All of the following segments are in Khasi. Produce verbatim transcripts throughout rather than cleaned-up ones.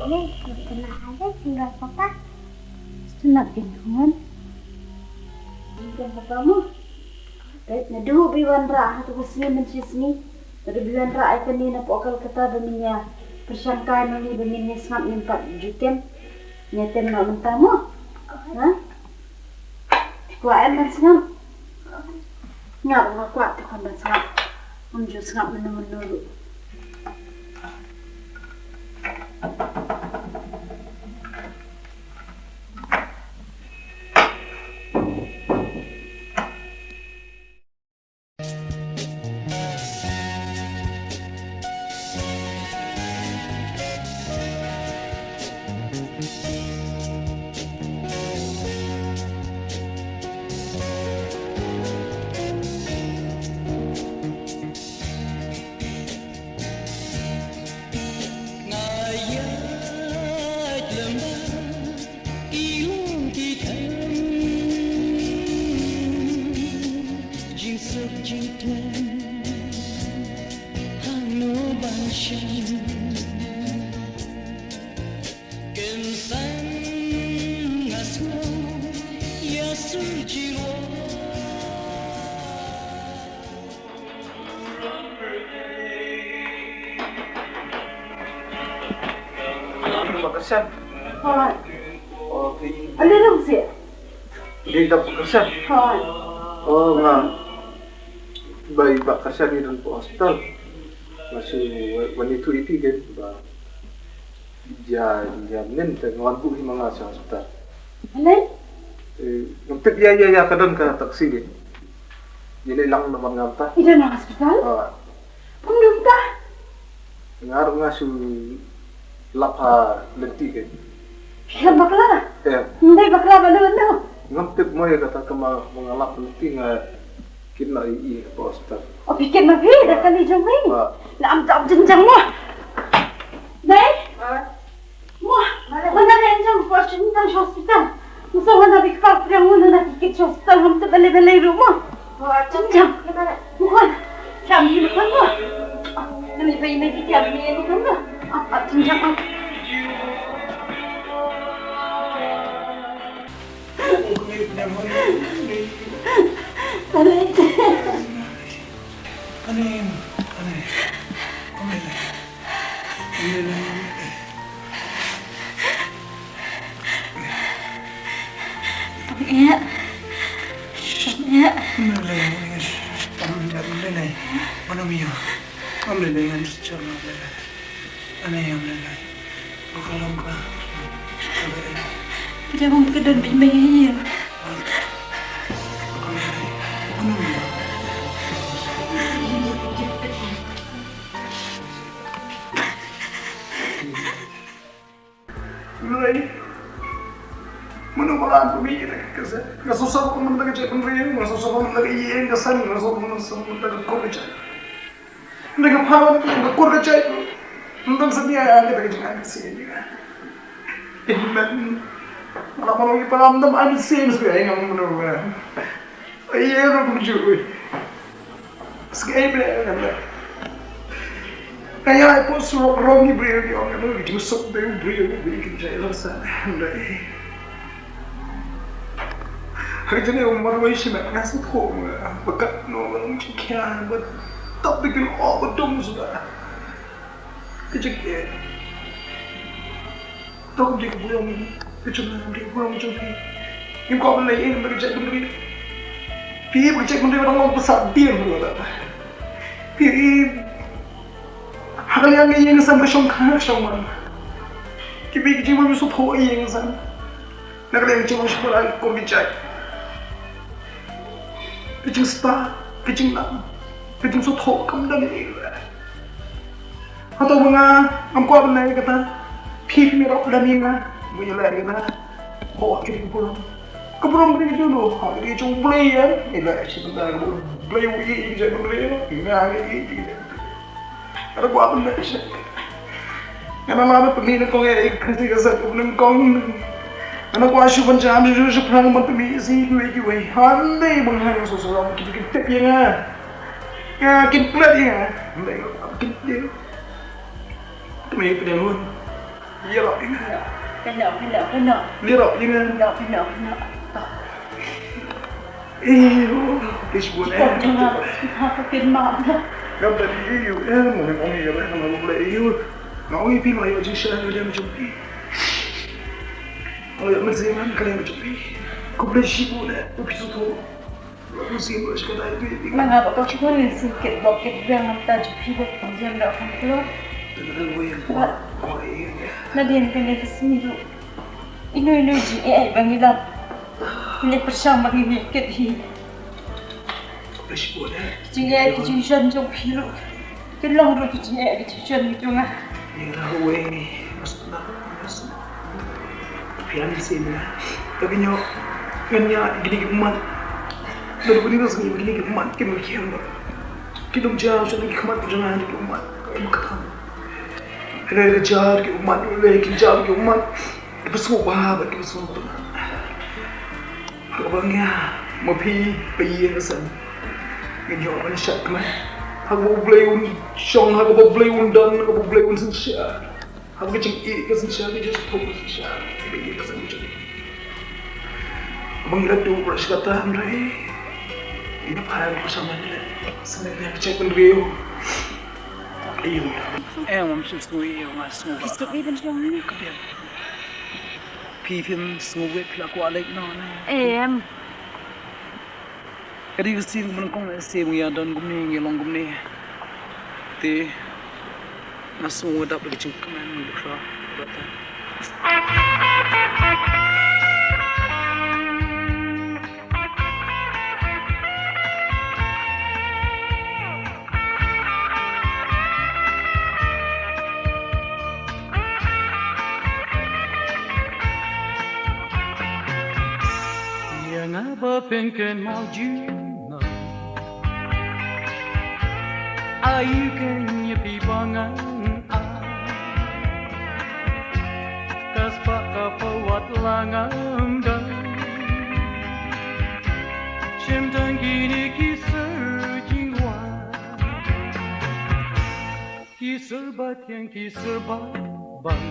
Hey, kena ada tinggal papa. Setunat kin hon. Tinggal papa mu. Baik, naduh bi wanrah ha tu sngi mynshi sngi. Naduh bi wanrah ai kani na pokal kata ba min ïa pyrshang kai nuli ba min ïa sngap ngin pat jutem. Ïa tem na mynta mu. Ha? Kwah em ban sngap? Nga ruh nga kwah te khun ban sngap. Ngam ju sngap mynno mynno ruh. Nga ïaid lem bad ki ïing ki sem, jingsuk jingtlem hangno ban shem. Kynsan nga sngew ïa su jingwai. Ba Kyrshan. Hooid. Oh, phi. Ane dong si. Dei da Ba Kyrshan. Hooid. Oh, nga. Bai Ba Kyrshan i don ha hospital. Nga shu wan ïathuh ïa phi keiñ ba ïa, ïa mynnin te nga wan buh hi ma nga sha hospital. Balei? Eh, ngam tip ïa, ïa, ïa ka don ka taxi keiñ. Ïa leh lang na man ngam ta. I don ha hospital? Ah. Pun dum ta? Nga ruh nga shu lap ha lynti keiñ. Phi lap bakla? Eh. Ndai bakla ba lun no? Ngam tip mo ïa kata ka ma, ma nga lap lynti nga kit na i, i ba hospital. O phi kit na phi da kali jong mi. Ah. Na am ta jing jang mo. Dai? Ah. Mo, wan na leh jong ko shin tang hospital. Mo sa wan na big park priang mo na ki ki hospital ngam te bale bale ru mo. Jing jang. Mo kon. Kam ni mo kon mo. Ni bai ni ki kam ni mo kon mo. Ah, jing jang. Bale. Ani, ani. Ani. Ong eh. Ong eh. Pynjah bang ka don bit mei. Mano ba la pynmih ïa ka kaseh? Nga sngewsih ba mynta ka jaitbynriew, nga sngewsih ba mynta ka ïing ka sem, nga sngewsih ba mynta ka kur ka jait. Mynta ka phah, mynta ka kur ka jait. Mynta sa ïa ka jingïaid ka sien. Amen. Nga la mano ïa pynlong dam an sien sku ïa nga mano ba. Ïa nga kumjuh. Sngewbha ïa nga. Ka ïa lai pos rok rong ni briew ni ong ïa ki jingsuk briew briew ni ki jai lo sa. Ndai. Hak jane ong marwei shi met nga sngewthuh nga. Ba kat no nga ong jingkhia ba tap bikin o ba dum suda. Ka jingkhia. To kumjuh ka burom, ka jingburom jong phi. Ngim kwah ban leh ïing bad ka jaitbynriew. Phi ïoh ka jaitbynriew ba dang long ba sah dien ruh da. Phi ïoh ha ka liang ka ïing ka sem ka shong kha ka shong man. Ki bei ka jingmut ba sngewthuh ïing ka sem. Na ka liang ka jingmut sngewthuh ka kur ka jait. Ka jingstad, ka jinglam, ka jingsngewthuh kam don ïa. Hato ba nga ngam kwah ban leh kata? Phi phi ïarap lem ïa nga ban ïaleh kata. Ho, ka dei ka burom. Ka burom ka dei ka jong u, ha, ka dei ka jong U Blei ïa. Ïa leh shi bynta ka burom U Blei u ïeit ïa ka jaitbynriew. Nga ïeit ïa ka jaitbynriew. Nga kwah ban leh shi. Nga la mih pynmih nyngkong ïa ka Khristan ka sat nyngkong. Nga kwah shu ban jam shu shaphrang ban pynmih shi kiwei kiwei. Hynrei ban hang shu shu lam ki ki tip ïa nga. Nga kin klet ïa nga. Hynrei kin tip. Te me pdeng hun. Ïa, ïa. Kano, kano, kano? Ïa, ïa. Kano, kano, kano? Ïa, please, bun, eh. Kong jong nga, ha ka kin ma na. Ngam da ïa, ïa, eh, mo ne, mo ne, ïa, ba, ngam da ïa, ïa. Nga ong ïa phi, nga ïoh jingshisha ïa ka liang jong phi. Nga ïoh mynsiem ha ka liang jong phi. Khublei shibun, eh, phi sngewthuh. Mynsiem ruh shi katta ïa phi. Ma nga ba ka shibun mynsiem kit bok kit biang, ngam da ju phi bok, mynsiem da kham kloi. Ba nadien kane ka sngi ruh, ino ino jingeh ba ngi lap, ngi pyrshang ba ngi kit hi. Ki jingeh ki jingshon jong phi ruh ki long ruh ki jingeh ki jingshon ki jong nga. Ïa la wei, mas na, mas na. Phi ïa mynsiem ïa. Te phi ïoh, phi ïa kine ki ummat. Lada kine ki sngi kine ki ummat kim kheiñ ba ki dang jaw sha ki khmat jong nga, kine ki ummat. Ka em ka tham. Lada ki jaw ki ummat, lada ki jaw ki ummat. Ki ba sngewbha ba, ki ba sngewbha. Haba ngi, ma phi, ba ïa ka seng. Ngin ïoh ban shad kmen. Haba U Blei un shong, haba U Blei un don, haba U Blei un synshar. Haba ka jingïeit ka synshar, ka jingthok ka synshar. Ba ïa ka seng ka jong. Ba ngi la duh ruh shi katta hynrei. Ïa pha ïa ka seng ka jong. Seng ka jong ka jingpynriew. Ïa. Eh, ngam shym sngew ïa nga sngew. Ki sngewbha ban jong ngi. Ka biang. Phi phim sngewbha phi la kwah leit noh ne. Em. Ka dei ka sien kumne kong ne sien ngi ïa don kumne ngi long kumne. Te nga sngew nga dap da ka jingkmen ngi dkhra. Ïa nga ba pynken mawjynga. Ayu ken ïa phi ba ngan ai. Ka spah ka pawat la ngam don. Shim tang kine ki sur jingwan. Ki sur ba thiang ki sur ba bang.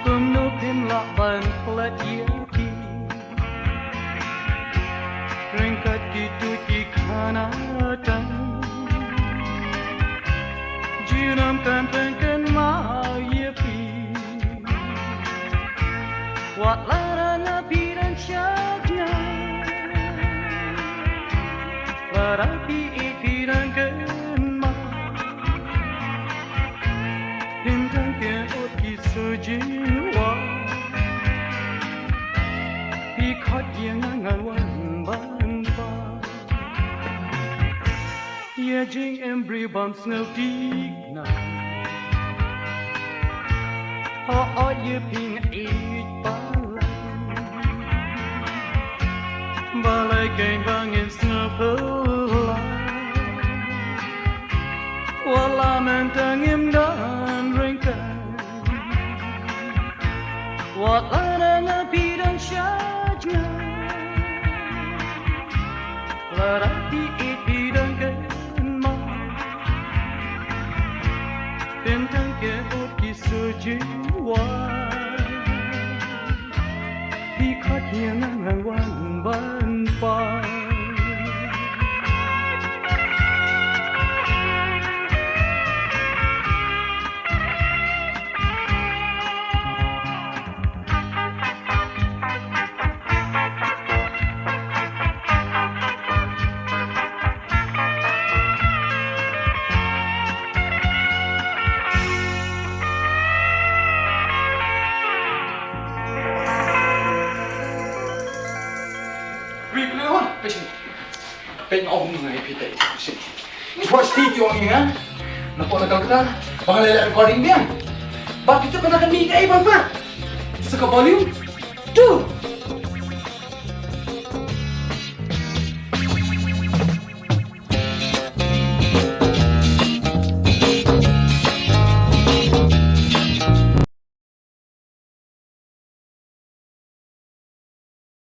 Kumno phin lah ban klet ïa ki. Ryngkat kito ki khana tang. Junom kan pynken ma ïa phi. Wat la ra na phi dang shad ïa. Lada phi ïeit phi dang kynmaw. Phin dang kynnoh ki sur jingwan. Phi khot ïa nga ngan wan ban poi. Ïa jingim briew bym sngewthuh na. Hooid ïa phi nga ïeit palat. Balei kein ba ngin sngewphylla. Wat la mynta ngim don ryngkat. Wat la na phi dang shad ïa. Lada phi ïeit phi dang kynmaw. Phin dang kynnoh ki sur jingwan. Phi khot ïa nga ngan wan ban poi. Peit nga ong ngai phi te shisien. Ni poi studio ong ngi nga. Na poi na Calcutta ba nga leh recording biang. Ba phi te ba na ka mi ka ei bang ba. Sa ka volume two.